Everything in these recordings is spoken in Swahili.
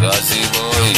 Gazi Boy.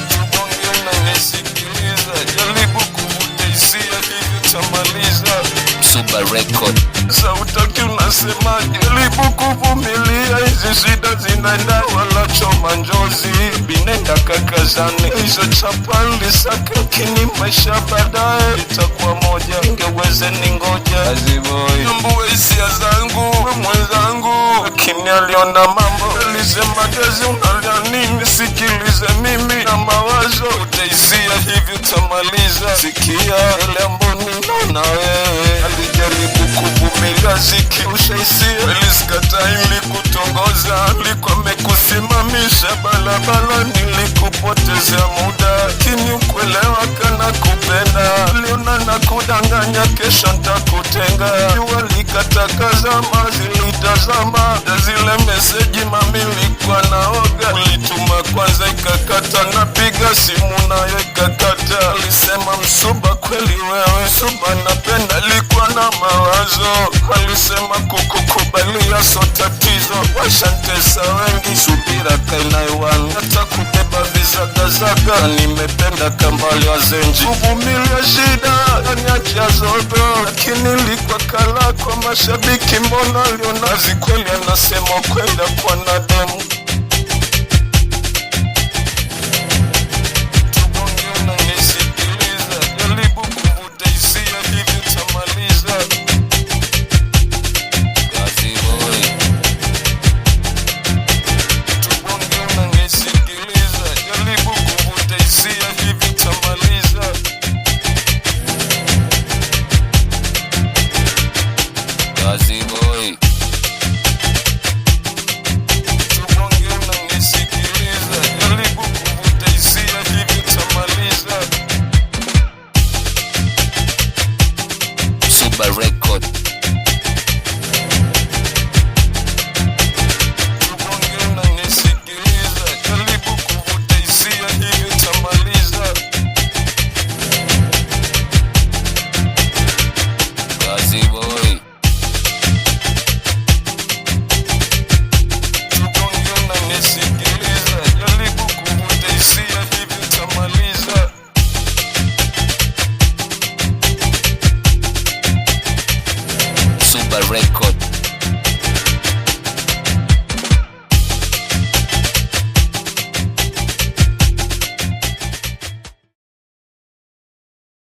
Tubonge unanisikiliza, jaribu kuvuta hisia hivyo tamaliza. Msuba Record. Sautaki unasema jaribu kuvumilia, hizi shida zinaenda wala choma njozi binenda kakazani hizo chapali saka, lakini maisha baadaye itakuwa moja, ingeweze ningoja Gazi Boy. Tambue hisia zangu we mwenzangu, lakini aliona mambo, alisema Gazi unalia nini? Sikilize mimi na mawazo, utaisia hivyo tamaliza. Sikia yale ambayo ninaona wewe, alijaribu kuvumilia ziki ushaisia, ilisikata ili kutongoza, alikuwa amekusimamisha balabala, nilikupotezea muda, lakini ukuelewa kana kupenda, aliona na kudanganya, kesho ntakutenga. Jua likatakazama, zilitazama na zile meseji mami, nilikuwa naoga, ulituma kwanza ikakata, napiga simu nayo ikakata. Alisema Msuba kweli wewe, Msuba napenda, alikuwa na mawazo, alisema kukukubalia so tatizo, washantesa wengi, subira kainaiwani, hata kubeba vizagazaga, nimependa kambali wazenji, kuvumilia shida aniachia zogo, lakini likuwa kala kwa mashabiki, mbona aliona zikweli, anasema kwenda kwa nademu. Tubonge unanisikiliza, jaribu kuvuta hisia hivyo tamaliza. Gazi Boy. Tubonge unanisikiliza, jaribu kuvuta hisia hivyo tamaliza. Gazi Boy. Tubonge unanisikiliza, jaribu kuvuta hisia hivyo tamaliza. Msuba Record. Tubonge unanisikiliza, jaribu kuvuta hisia hivyo tamaliza. Gazi Boy. Tubonge unanisikiliza, jaribu kuvuta hisia hivyo tamaliza. Msuba Record.